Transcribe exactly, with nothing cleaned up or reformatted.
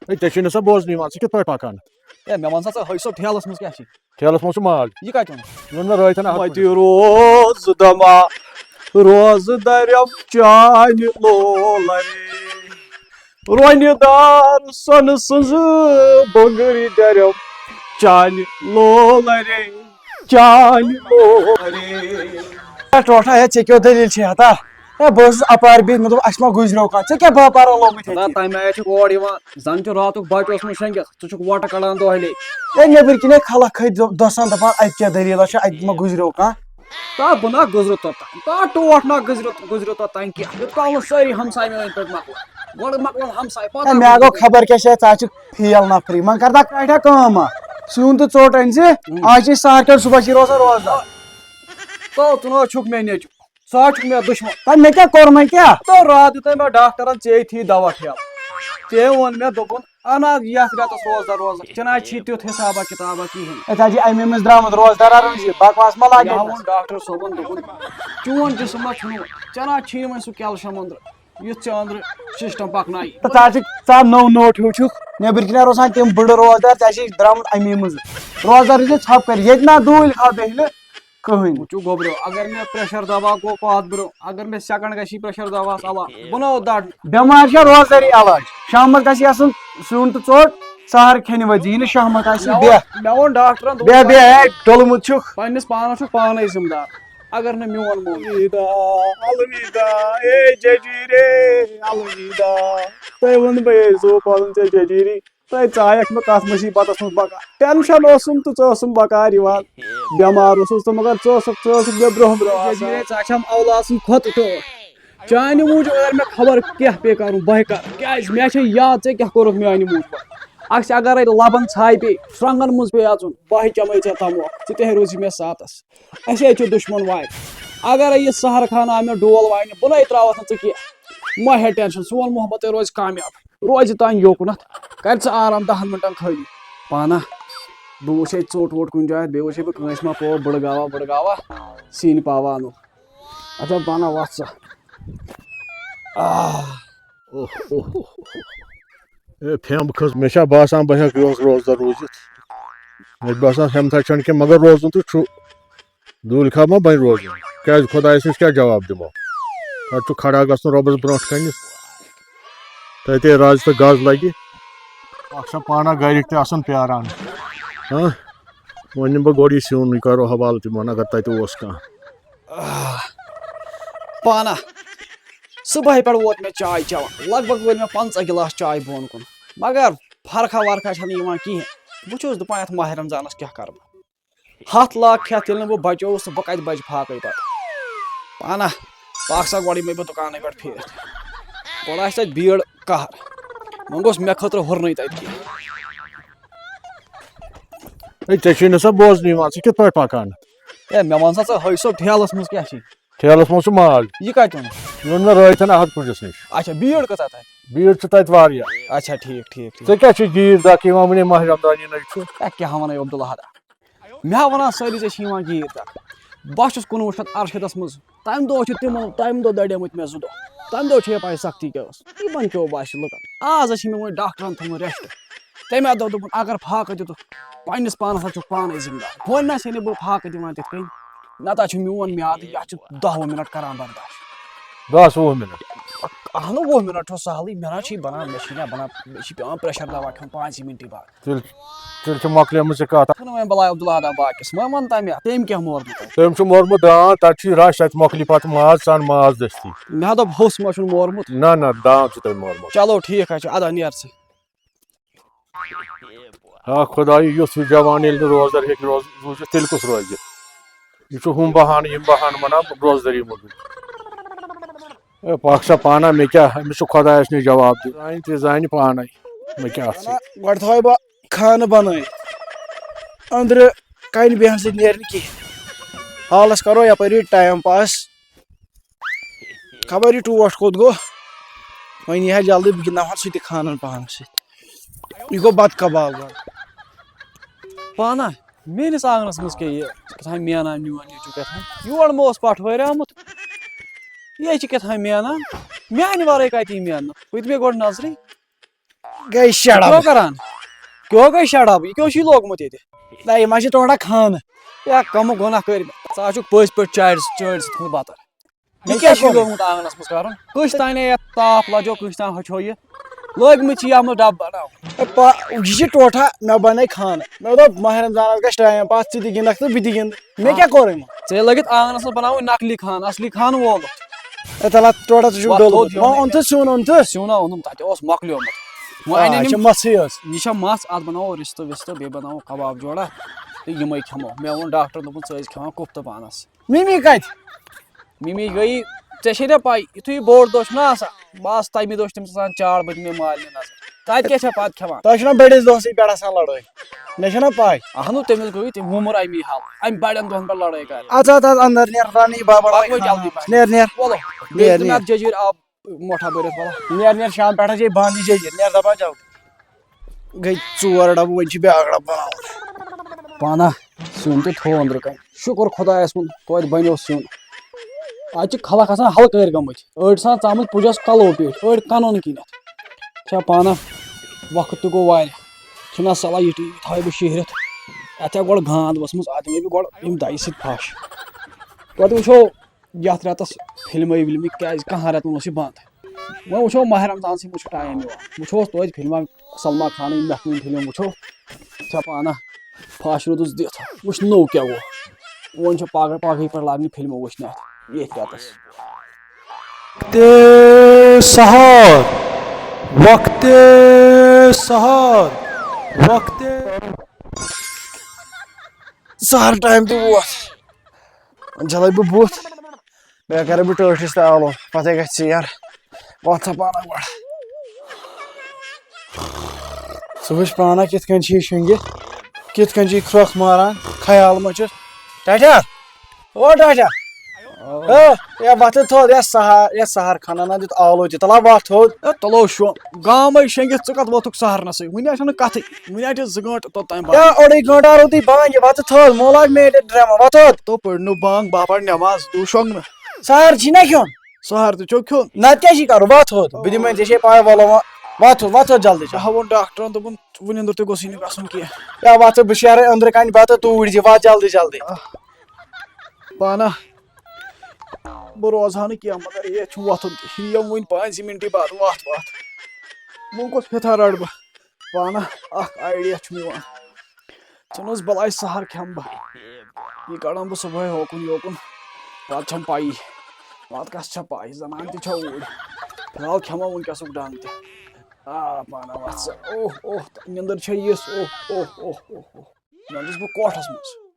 ہے، ژےٚ چھُے نہٕ سا بوزنٕے یِوان، ژٕ کِتھ پٲٹھۍ پَکان؟ ہے، مےٚ وَن سا ژٕ، ہٲے صٲب، ٹھیلَس منٛز کیٛاہ چھِ؟ ٹھیلَس منٛز چھُ مال۔ یہِ کَتہِ اوٚن؟ یہِ اوٚن مےٚ رٲتھَن اَہَن مَتہِ پٲٹھۍ۔ روز دَما، روز دَرٮ۪م چانہِ لولَرِ۔ رۄنہِ دار سۄنہٕ سٕنٛزٕ بۄنٛگرِ دَرٮ۪م چانہِ لولَرِ، چانہِ لولَرِ۔ ہے ٹوٹھا، ہے، ژےٚ کیٛاہ دٔلیٖل چھے ہتا؟ ہے، بہٕ اوسُس اَپارِ بِہِتھ، مےٚ دوٚپ، اَسہِ ما گُزریو کانٛہہ؟ ژےٚ کیٛاہ باپارا لوگمُت ہتا، ییٚتہِ؟ تَمہِ آیہِ چھُکھ اور یِوان، زَن چھُ راتُک بَچہٕ اوسمُت شۄنٛگِتھ، ژٕ چھُکھ وۄٹہٕ کَڑان دۄہلے۔ ہے، نیٚبٕرۍ کِنۍ ہے خلق کھٔتۍ دۄ-، دۄسَن دَپان، اَتہِ کیٛاہ دٔلیٖلا چھِ، اَتہِ ما گُزریو کانٛہہ؟ تا بہٕ نا گُزرٕ توٚتام، تا ٹوٹھ نا گُزرٕ، گُزرٕ توٚتام کینٛہہ، یوٚت کال نہٕ سٲری ہمساے مےٚ أنٛدۍ پٔکۍ مۄکلان۔ گۄڈٕ مۄکلَن ہمساے، پَتہٕ ہے، مےٚ گوٚو خبر کیٛاہ چھِ، ژٕ ہا چھُکھ فیل نفری۔ وۄنۍ کر تہٕ کَڑِ ہا کٲم اَکھ۔ سیُن تہٕ ژوٚٹ أنۍ زِ، اۭں۔ آز چھِ أسۍ سحر کھٮ۪وان، صُبحَس چھِ روزان روزدار۔ تو ژٕ نہ حظ چھُکھ مےٚ نیٚچوٗ، ژٕ حظ چھُکھ مےٚ دُشمن۔ تہٕ مےٚ کیٛاہ کوٚر وۄنۍ کیٛاہ؟ تو راتھ دیُت مےٚ ڈاکٹرن ژے تھی دوا ٹھیلہٕ۔ تٔمۍ ووٚن مےٚ، دوٚپُن، اَہَن حظ، یَتھ رٮ۪تَس روزدار روزان، ژےٚ نہ حظ چھی تیُتھ حسابہ کِتابہ کِہیٖنۍ۔ ہے ژٕ حظ چھِ اَمہِ منٛز درٛامُت روزدار روزِ، بکواس مہ لاگہِ مےٚ ہا اَتہِ۔ ووٚن ڈاکٹر صٲبن، دوٚپُن، چون جسم ما چھُنہٕ، ژےٚ نہ حظ چھی نہٕ وۄنۍ سُہ کیلشیم أنٛدرٕ۔ یُتھ ژےٚ أنٛدرٕ سسٹم پکنایہِ۔ تہٕ ژٕ حظ چھُکھ، ژٕ حظ نوٚو نوٚو ہیوٗ چھُکھ، نیٚبٕرۍ کِنۍ روزان تِم بٕڑٕ روزدار، ژےٚ چھِ درٛامُت اَمی منٛزٕ۔ روزدار یُس ژھۄپہٕ کَرِ، ییٚتہِ نہ دوٗلۍ کھا بیٚہہِ نہٕ کٕہٕنۍ۔ وٕچھِو گوٚبریو، اگر مےٚ پریشر دوا گوٚو پتھ برٛونٛہہ، اگر مےٚ سیکنڈ گژھی پریشر دواہَس علاج، بہٕ نہ اوس دَٹنہٕ۔ بٮ۪مارِ چھےٚ روزدٲری علاج، شامَس گژھِ آسُن سیُن تہٕ ژوٚٹ، سحر کھٮ۪نہِ وٲتۍ زِ، یہِ نہٕ شامَس آسہِ مےٚ بیٚہہ۔ ووٚن، مےٚ ووٚن ڈاکٹرن، دوٚپُن، بیٚہہ، بیٚہہ، ہے، ڈوٚلمُت چھُکھ۔ پننِس پانَس چھُکھ پانَے ذمہٕ دار۔ اگر نہٕ میون مول۔ الوداع، الوداع، اے ججیٖرے، الوداع۔ تۄہہِ ووٚن بہٕ، اے زو پالُن ژےٚ ججیٖری۔ تۄہہِ ژایَکھ مےٚ کَتھ مُصیٖبتَس منٛز بکار۔ ٹٮ۪نشَن اوسُم تہٕ ژٕ ٲسٕم بکار یِوان۔ بٮ۪مار اوسُس تہٕ مگر ژٕ ٲسٕکھ، ژٕ ٲسٕکھ مےٚ برٛونٛہہ برٛونٛہہ آسان۔ ججیٖرے، ژٕ چھَم اولاد سُنٛد کھۄتہٕ ٹوٹھ۔ چانہِ موٗجوٗب اگر مےٚ خبر کیٛاہ پیٚیہِ کَرُن، بہٕ ہے کَرٕ۔ کیٛازِ مےٚ چھےٚ یاد ژےٚ کیٛاہ کوٚرُتھ میٛانہِ موٗجوٗب۔ اَسہِ اگرے لبن ژھاے پیٚیہِ، شرٛنٛگن منٛز پیٚیہِ اَژُن، بہٕ ہے چمے ژےٚ تموکھ، ژٕ تہِ ہے روزِ مےٚ ساتس۔ اَسہِ ہے چھُ دُشمن واریاہ۔ اگرے یہِ سحر خان آو مےٚ ڈول واینہِ، بہٕ نَے ترٛاوَتھ نہٕ ژٕ کینٛہہ۔ مہ ہے ٹینشن، سون محبت ہے روزِ کامیاب، روزِ تانۍ یوکُنتھ، کَرِ ژٕ آرام دَہن مِنٹن خٲلی۔ پانہ، بہٕ وٕچھے ژوٚٹ ووٚٹ کُنہِ جایہِ، بیٚیہِ وٕچھے بہٕ کٲنٛسہِ ما پوو بٕڑٕ گاوا، بٕڑٕ گاوا، سِنۍ پاوا اَنُن۔ اچھا، پانہ وَتھ ژٕ۔ آہ۔ اوہ، اوہ، اوہ، اوہ۔ اے، پھیمب کھٔژ۔ مےٚ چھا باسان، بہٕ ہٮ۪کہٕ یِہُس روزدار روٗزِتھ؟ مےٚ چھُ باسان، ہٮ۪متھا چھَنہٕ کینٛہہ، مگر روزُن تہٕ چھُ۔ دوٗلہِ خٲب ما بَنہِ روزُن؟ کیٛازِ خۄدایَس نِش کیٛاہ جواب دِمو؟ پَتہٕ چھُ کھڑا گژھُن رۄبَس برونٛٹھ کَنہِ۔ تَتے رَز تہٕ گَز لَگہِ۔ اَکھ چھا پانہ گَرِکۍ تہِ آسان پیٛاران۔ ہاں؟ وۄنۍ نِمہٕ بہٕ گۄڈٕ یہِ سیُن، یہِ کَرو حوالہٕ تِمَن، اگر تَتہِ اوس کانٛہہ۔ آہ، پانہ، صُبحٲے پٮ۪ٹھ ووت مےٚ چاے چٮ۪وان، لگ بگ وٲلۍ مےٚ پنٛژاہ گِلاس چاے بۄن کُن، مگر فرقہ ورقہ چھَنہٕ یِوان کِہیٖنۍ۔ بہٕ چھُس دَپان، یَتھ ماہِ رمضانَس کیٛاہ کَرٕ بہٕ؟ ہَتھ لاکھ کھٮ۪تھ ییٚلہِ نہٕ بہٕ بچووُس، تہٕ بہٕ کَتہِ بچہٕ فاقَے پَتہٕ؟ پانہ، پاکھ سا گۄڈٕ یِمَے بہٕ دُکانَے پٮ۪ٹھ پھیٖرِتھ، گۄڈٕ آسہِ تَتہِ بیٖڑ قہر، وۄنۍ گوٚژھ مےٚ خٲطرٕ ہُرنُے تَتہِ کینٛہہ۔ ہے، ژےٚ چھُے نہٕ سا بوزنٕے یِوان، ژٕ کِتھ پٲٹھۍ پَکان؟ ہے، مےٚ وَن سا ژٕ، ہٲے صٲب، ٹھیلَس منٛز کیٛاہ چھُے؟ ٹھیلَس منٛز چھُ مال۔ یہِ کَتہِ اوٚن؟ یہِ اوٚن مےٚ رٲتھَن احد کُجَس نِش۔ اچھا، بیٖڑ کۭژاہ تَتہِ؟ بیٖڑ چھِ تَتہِ واریاہ۔ اچھا، ٹھیٖک، ٹھیٖک، ٹھیٖک۔ ژےٚ کیٛاہ چھُے گیٖر دَکھ یِوان وٕنہِ ماہِ رمضانٕے نَے چھُ؟ ہے، کیٛاہ وَنَے عبداللہ حدا؟ مےٚ ہا وَنان سٲری ژےٚ چھِ یِوان گیٖر دَکھ۔ بہٕ ہا چھُس کُنوُہ شیٚتھ اَرشیٖتَس منٛز۔ تَمہِ دۄہ چھِ تِمو، تَمہِ دۄہ دَریمٕتۍ مےٚ زٕ دۄہ۔ تَمہِ دۄہ چھِ یہِ پَے سختی کیٛاہ ٲس۔ یِمَن کیٛاہ باسہِ لُکَن؟ آز حظ چھِ مےٚ وۄنۍ ڈاکٹرَن تھوٚمُت rest۔ تَمہِ دۄہ دوٚپُن، اگر فاقہٕ دیُتُکھ، پنٛنِس پانَس حظ چھُکھ پانَے ذِمہٕ دار۔ وۄنۍ نہ چھے نہٕ بہٕ فاقہٕ دِوان تِتھ کٔنۍ، نَتہٕ حظ چھُ میون میادٕ، یَتھ چھُ دَہ وُہ مِنَٹ کَران برداش۔ دَہ وُہ مِنَٹ؟ اَہنُو، وُہ مِنَٹ چھُ سہلٕے، مےٚ نہ حظ چھِ بَنان، مےٚ چھِ نہ بَنان، مےٚ چھِ پٮ۪وان pressure دوا کھیوٚن پانٛژھِ مِنٹہِ بعد۔ تیٚلہِ، تیٚلہِ چھِ مۄکلیمٕژ یہِ کَتھ۔ چھُنہٕ وۄنۍ بَلاے عبداللہ ادا باقیَس، وۄنۍ وَن تَمہِ، تٔمۍ کیٛاہ مورمُت اَتہِ؟ تٔمۍ چھُ مورمُت داند، تَتہِ چھُے رَش، تَتہِ مۄکلہِ پَتہٕ ماز، ژَن ماز دٔستی۔ مےٚ ہا دوٚپ، ہوٚس ما چھُن مورمُت؟ نہ، نہ، داند چھُ تٔمۍ مورمُت۔ چلو، ٹھیٖک حظ چھُ، ادا نیر ژٕ۔ آ خۄدایہِ، یُتھ ہیوٗ جوان ییٚلہِ نہٕ روزدار ہیٚکہِ روز-، روٗزِتھ، تیٚلہِ کُس روزِ؟ یہِ چھُ ہُم بہانہٕ، یِم بہانہٕ وَنان روزدٲری موٗجوٗب۔ اے، پَکھ سا پانہ، مےٚ کیٛاہ، أمِس چھُ خۄدایَس نِش جواب دیُن۔ زانہِ تہِ زانہِ پانَے، مےٚ کیٛاہ اَتھ سۭتۍ۔ گۄڈٕ تھاوَے بہٕ خانہٕ بَنٲوِتھ۔ أنٛدرٕ کَنہِ بیٚہن سۭتۍ نیرِ نہٕ کِہیٖنۍ۔ حالَس کَرو یَپٲری time pass۔ خبر یہِ ٹوٹھ کوٚت گوٚو۔ وۄنۍ یی ہا جلدی، بہٕ گِنٛدناوہَن سُہ تہِ خانَن پانَس سۭتۍ۔ یہِ گوٚو بَتہٕ کباب گۄڈٕ۔ پانہ، میٲنِس آنگنس منٛز کیٛاہ یہِ کیٛاہ تام مینان میون نیٚچوٗ کیٛاہ تام؟ یور مہ اوس پٹھوٲرۍ آمُت۔ یہِ چھِ کیٛاہ تام مینان۔ میانہِ ورٲے کتہِ یی میننہٕ؟ ہُہ تہِ مےٚ گۄڈٕ نظرٕے۔ گٔے شٹ اپ۔ کیٛاہ کران؟ کیٛاہ گٔے شٹ اپ؟ یہِ کیٛاہ چھُے لوگمُت ییٚتہِ؟ نہ، یہِ ما چھِ ٹوٹھا خانہٕ۔ یا کَمہٕ گۄناہ کٔرۍ مےٚ؟ ژٕ ہا چھُکھ پٔزۍ پٲٹھۍ چارِ، چٲرۍ سۭتۍ تھوٚمُت بتر۔ مےٚ یہِ کیٛاہ کیٛاہ چھُے کوٚرُے؟ لوگمُت آنٛگنَس منٛز کَرُن؟ کٲنٛسہِ تانۍ یَتھ تاپھ لَجو، کٲنٛسہِ تانۍ ہۄچھو یہِ۔ لٲگمٕتۍ چھِ یَتھ منٛز ڈَبہٕ بَناوٕنۍ۔ اے پا-، یہِ چھِ ٹوٹھا، مےٚ بَنٲے خانہٕ۔ مےٚ دوٚپ، ماہِ رمضانَس گژھِ ٹایم پاس، ژٕ تہِ گِنٛدَکھ تہٕ بہٕ تہِ گِنٛدٕ۔ مےٚ کیٛاہ کوٚرُے وۄنۍ؟ ژےٚ لٲگِتھ آنٛگنَس منٛز بَناوٕنۍ نقلی خانہٕ، اَصلی خانہٕ وولُکھ۔ اے تَلہ، ٹوٹھا ژٕ چھُکھ وَتھ ڈوٚلمُت۔ تھوٚد یوٚمُے۔ وۄنۍ اوٚن ژٕ سیُن، اوٚن ژٕ؟ سیُن ہا اوٚنُم، تَتہِ اوس مۄکلیومُت۔ وۄنۍ آ، اَنہِ یہِ چھِ أمۍ، مَژھٕے یٲژ۔ یہِ چھےٚ مَژھ، اَتھ بَناوو رِستہٕ وِستہٕ، بیٚیہِ بَناوو کَباب جوڑا تہٕ یِمَے کھٮ۪مو۔ مےٚ ووٚن ڈاکٹرَن، دوٚپُن، "ژٕ ٲسۍ کھٮ۪وان کُفتہٕ پانَس۔" مِمی کَتہِ؟ مِمی گٔیہِ، ژےٚ چھے نا پَے، یُتھُے یہِ بوٚڑ دۄہ چھُنہ آسان، بَس تَمی دۄہ چھِ تٔمِس آسان چار بٔتمہِ مالنہِ نظر۔ تَتہِ کیٛاہ چھےٚ پَتہٕ کھٮ۪وان؟ تۄہہِ چھُنہ بٔڑِس دۄہسٕے پٮ۪ٹھ آسان لڑٲے، مےٚ چھَنہ پَے۔ اَہنُو، تٔمِس گوٚو تہِ وُمُر اَمی حال، اَمہِ بَڑٮ۪ن دۄہَن پٮ۪ٹھ لڑٲے کَرٕنۍ۔ اَژھ، اَژھ، اَژھ، اَندَر نیر، رَنٕے بابا۔ پَکھ وۄنۍ جلدی پَہَن۔ نیر، نیر۔ وَلو، بیٚیہِ نیر، دِ مےٚ نیر۔ اَتھ جٔجیٖر آب مۄٹھا بٔرِتھ، وَلو۔ نیر، نیر، شام پٮ۪ٹھ چھے بنٛد یہِ جٔجیٖر، نیر دَپان جلدی۔ گٔے ژور ڈَبہٕ، وۄنۍ چھِ بیٛاکھ ڈَبہٕ بَناوُن۔ پانہ سیُن تہِ تھوٚو أنٛدرٕ کَنہِ۔ شُکُر خۄدایَس کُن، توتہِ بَنیو سیُن۔ اَتہِ چھِ خلق آسان ہلکٲرۍ گٔمٕتۍ، أڑۍ چھِ آسان ژامٕتۍ پُجَس کَلو پیٚٹھۍ، أڑۍ کَنَن کِنٮ۪تھ۔ چھا پانہ وقت تہِ گوٚو واریاہ، چھُنہ صلاح یہِ ٹی وی تھاوٕ بہٕ شیہرِتھ۔ اَتھ چھا گۄڈٕ گانٛد ؤژھمٕژ، اَتھ دِمَے بہٕ گۄڈٕ یِم دَجہِ سۭتۍ پھَش۔ توتہِ وٕچھو یَتھ رٮ۪تَس فِلمٕے وِلمٕے، کیٛازِ کَہَن رٮ۪تَن اوس یہِ بنٛد۔ وۄنۍ وٕچھو ماہِ رمضانسٕے منٛز چھُ ٹایم یِوان، وٕچھوس توتہِ فِلمہ سلمان خانٕنۍ مےٚ کُن فِلم وٕچھو۔ ژےٚ پانہ پھش روٗدُس دِتھ، وٕچھ نوٚو کیٛاہ گوٚو۔ وۄنۍ چھِ پگہہ پگہٕے پٮ۪ٹھ لاگنہِ فِلمہٕ وٕچھنہِ اَتھ ییٚتھۍ رٮ۪تَس۔ وقتِ سحر، وقتِ سحر، وقتِ سحر ٹایم تہِ ووت۔ وۄنۍ چھلے بہٕ بُتھ، بیٚیہِ کرے بہٕ ٹٲٹھِس تہِ آلو، پتہٕ گژھِ ژیر۔ وۄتھ سا پانہ گۄڈٕ۔ ژٕ وٕچھ پانہ کِتھ کٔنۍ چھِ یہِ شۄنٛگِتھ، کِتھ کٔنۍ چھِ یہِ کھرٛۄکھ ماران، خیال ما چھُس۔ ٹاٹھیا، او ٹاٹھیا، او، یا وۄتھٕ تھوٚد، یا سہار، یا سہار کھنان نہ دیُت آلو تہِ، تَلہ وۄتھ تھوٚد۔ اے تَلو شۄنٛگ، گامَے شۄنٛگِتھ ژٕ کَتھ وۄتھُکھ سہرنَسٕے، وٕنہِ آسہِ نہٕ کَتھٕے، وٕنہِ آسہِ زٕ گٲنٛٹہٕ توٚتام بنٛد۔ یا اوٚڑُے گٲنٛٹہٕ آرو تُہۍ بانٛگہِ، وۄتھٕ تھوٚد، مولا میٖٹھۍ ڈرٛمہٕ، وۄتھ تھوٚد۔ تو پٔرنو بانٛگ، باپار نٮ۪ماز، دُو شۄنٛگنہٕ۔ سہر چھی نہ کھیوٚن؟ سہر تہِ چھو کھیوٚن۔ نتہٕ کیٛاہ چھی کرُن؟ وۄتھ تھوٚد۔ بہٕ دِمے ژےٚ چھے پاے، وَلو وۄنۍ۔ وۄتھ تھوٚد، وۄتھ تھوٚد جلدی۔ مےٚ ہا ووٚن ڈاکٹرن، دوٚپُن، وٕنہِ أنٛدٕر تہِ گوٚژھُے نہٕ گژھُن کینٛہہ۔ یا وۄتھ ژٕ، بہٕ شیرے أنٛدرٕ کنہِ بتہٕ، توٗرۍ زِ، وۄتھ جلدی جلدی۔ پانہ، بہٕ روزٕ ہا نہٕ کینٛہہ، مگر یے چھُم وۄتھُن تہِ۔ یِم وٕنہِ پانٛژھِ مِنٹی بعد وۄتھ، وۄتھ۔ وۄنۍ کۄس فِتھا رَٹہٕ بہٕ؟ پانہ اکھ idea چھُم یِوان۔ ژھٕنُس بلاے سہر کھٮ۪مہٕ بہٕ۔ یہِ کڑان بہٕ صُبحٲے ہوکُن یوکُن۔ پتہٕ چھم پَیی۔ پتہٕ کس چھےٚ پَے؟ زنان تہِ چھےٚ اوٗرۍ۔ فِلحال کھٮ۪مو وٕنکیٚسُک ڈنگ تہِ۔ آ، پانہ وَتھ سا۔ اوہ، اوہ، تہٕ نِندٕر چھےٚ یِژھ۔ اوہ، اوہ، اوہ، اوہ، اوہ۔ وۄنۍ چھُس بہٕ کوٹھس منٛز۔